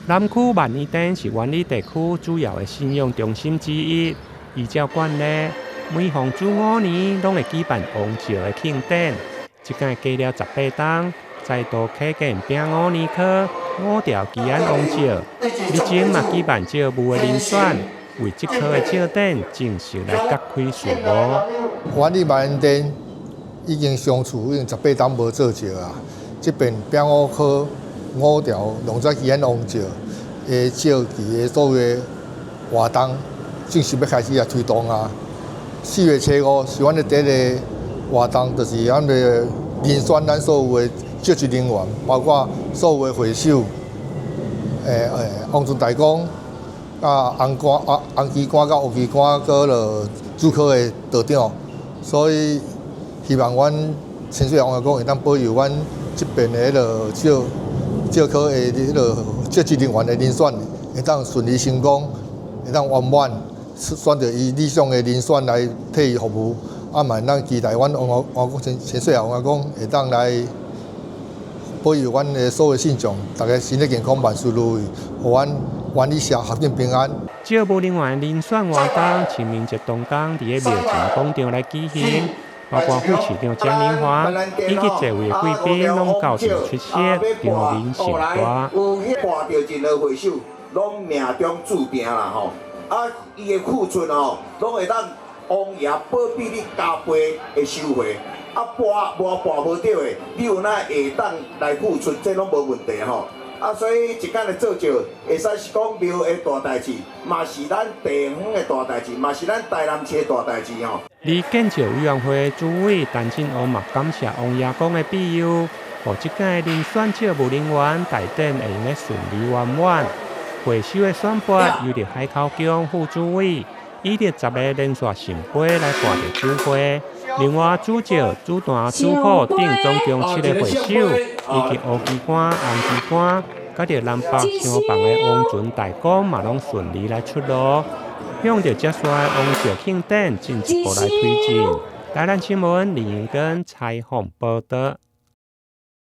南區萬義殿是苑裡地區主要的信仰中心之一。依照慣例，每逢主五年攏會舉辦王醮的慶典。這擺過了18冬，再度啟建丙午年科五條基安王醮，日前嘛舉辦醮務的遴選，為這科的醮典正式來揭開序幕。苑裡萬恩殿已經相處已經十八冬無做醮啊，這遍丙午科五條龍仔基安王醮的醮期的所有的活動，正式欲開始來推動啊！4月初5是阮的第一个活動，就是阮的遴選咱所有的醮職人員，包括所有的會首、王尊大公、啊紅官、啊紅旗官佮烏旗官，閣落主科的道長，所以希望阮千歲王爺公會當保佑阮這遍的彼个醮醮科的彼个醮職人員的遴選會當順利成功，會當圓滿選著伊理想的人選來替伊服務，啊嘛會當期待阮王王公千千歲王爺公會當來保佑阮的所有信眾，逐家身體健康，萬事如意，予阮苑裡社合境平安。醮務人員遴選活動，清明節當天佇个廟前廣場來舉行，包括副市長江寧華以及濟位的貴賓攏到場出席，場面盛大。有彼跋著任何會首，攏命中注定啦吼！啊，伊的付出吼，攏會當王爺保庇你加倍的收穫。啊，跋無跋無著的，你有哪會當來付出，這攏無問題吼。啊，所以一工的做醮，會使是講廟的大代誌，嘛是咱地方的大代誌，嘛是咱台南市的大代誌吼。而建醮委員會主委陳進王嘛感謝王爺公的庇佑，予這擺遴選醮務人員大典會用得順利圓滿。會首的選拔由著海口鄉副主委以及10个連續聖杯來跋著主會。另外，主醮、主壇、主普等總共七个會首，以及烏旗官、紅旗官，佮著南北廂房的王尊大公嘛，攏順利來出爐，向著接下來王醮慶典進一步來推進。台南新聞林英根採訪報導。